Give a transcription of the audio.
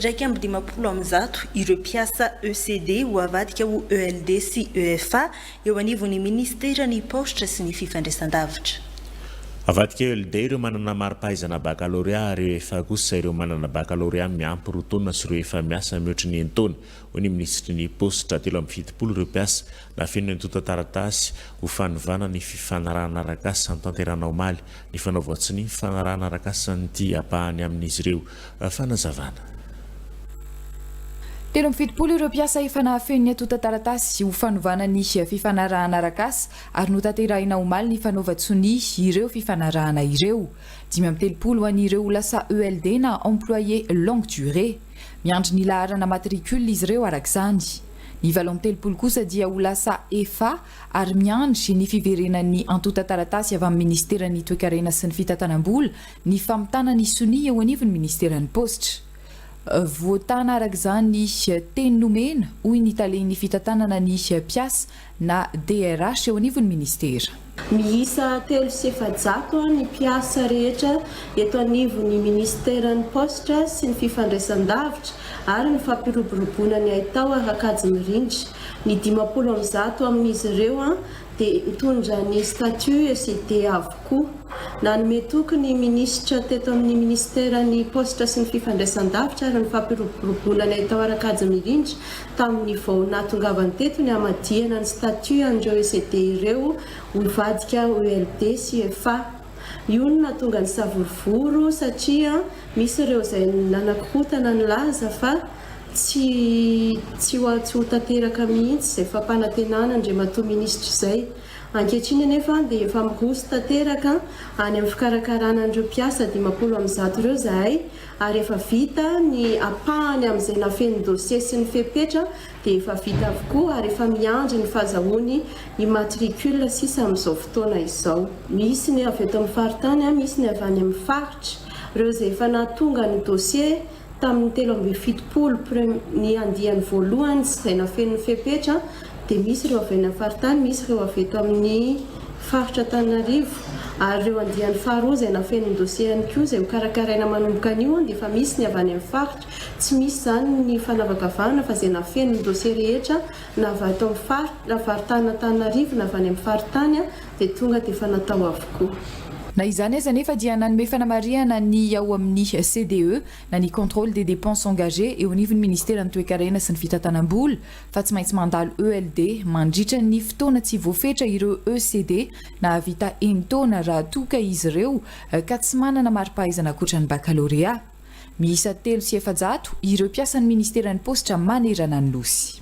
151 ireo mpiasa ECD ho avadika ho ELD sy EFA eo anivon'ny minisiteran'ny Paositra sy ny Fifandraisandavitra. Avadika ELD ireo manana mari-pahaizana bakalorea ary EFA kosa ireo manana bakalorea miampy 2 taona sy ireo efa miasa mihoatry ny enin-taona, hoy ny minisitry ny Paositra. 73 ireo mpiasa nafeno ny antontan-taratasy ho fanovana ny fifanarahana arak'asa notanterahina omaly ny fanaovan-tsonia fifanarahana arak'asan'ity ampahany amin'izy ireo. Fanazavana. 73 ireo mpiasa efa nahafeno ny antontan-taratasy ho fanovana ny fifanarahana arak'asa ary notanterahina omaly ny fanaovan-tsonia ireo fifanarahana ireo. 35 ho an'ireo ho lasa ELD na Employé Longue Durée. Miandry ny laharana matricule izy ireo araka izany. Ny 38 kosa dia ho lasa efa ary miandry ny fiverenan'ny antontan-taratasy avy amin'ny minisiteran'ny Toekarena sy ny Fitantanam-bola ny famitana ny sonia eo anivon'ny minisiteran'ny Paositra. Voatana araka izany teny nomena, hoy ny talen'ny fitantanana ny mpiasa na DRH eo anivon'ny minisitera. Miisa 403 ny mpiasa rehetra eto anivon'ny minisiteran'ny Paositra sy ny Fifandraisandavitra ary ny Fampiroboroboana ny Haitao ara-kajy mirindra. Ny 150 amin'izy ireo dia mitondra ny statut ECD avokoa. Nanome toky ny minisitra teto amin'ny minisiteran'ny Paositra sy ny Fifandraisandavitra ary ny Fampiroboroboana ny Haitao ara-kajy mirindra tamin'ny vao nahatongavany teto ny hamadihana ny statut an'ireo ECD ireo ho hivadika ho ELD sy EFA. Io no nahatonga ny savorovoro satria misy ireo izay nanakorontana nilaza fa Tsy tsy ho tsy ho tanteraka mihitsy izay fampanantenana Andriamatoa Minisitra izay. Ankehitriny anefa dia efa miroso tanteraka any amin'ny fikarakarana an'ireo mpiasa 150 ireo izahay ary efa vita ny ampahany amin'izay nafen'ny dossier sy ny fepetra dia efa vita avokoa ary efa miandry ny fahazahoany ny matricule sisa amin'izao fotoana izao. Misy ny avy eto amin'ny faritany, misy ny avy any amin'ny faritra. Ireo izay efa nahatonga ny dossier Tamin'ny 73 prem ny andiany voalohany sy izay nafeno ny fepetra dia misy ireo avy any amin'ny faritany, misy ireo avy eto amin'ny faritra Antananarivo ary ireo andiany faharoa izay nafeno ny dossier ihany koa izay hokarakaraina manomboka anio dia efa misy ny avy any amin'ny faritra. Tsy misy izany ny fanavakavahana fa izay nafeno ny dossier rehetra na avy ato amin'ny faritra, faritany Antananarivo na avy any amin'ny faritany dia tonga dia efa natao avokoa. Na izany aza anefa dia nanome fanamarihana ny ao amin'ny CDE na ny Contrôle des dépenses engagées eo anivon'ny ministeran'ny Toekarena sy ny Fitantanam-bola fa tsy maintsy mandalo ELD mandritra ny fotoana tsy voafetra ireo ECD nahavita enin-taona raha toa ka izy ireo ka tsy manana mari-pahaizana ankoatra ny bakalorea. Miisa 403 ireo mpiasan'ny ministeran'ny paositra manerana ny Nosy.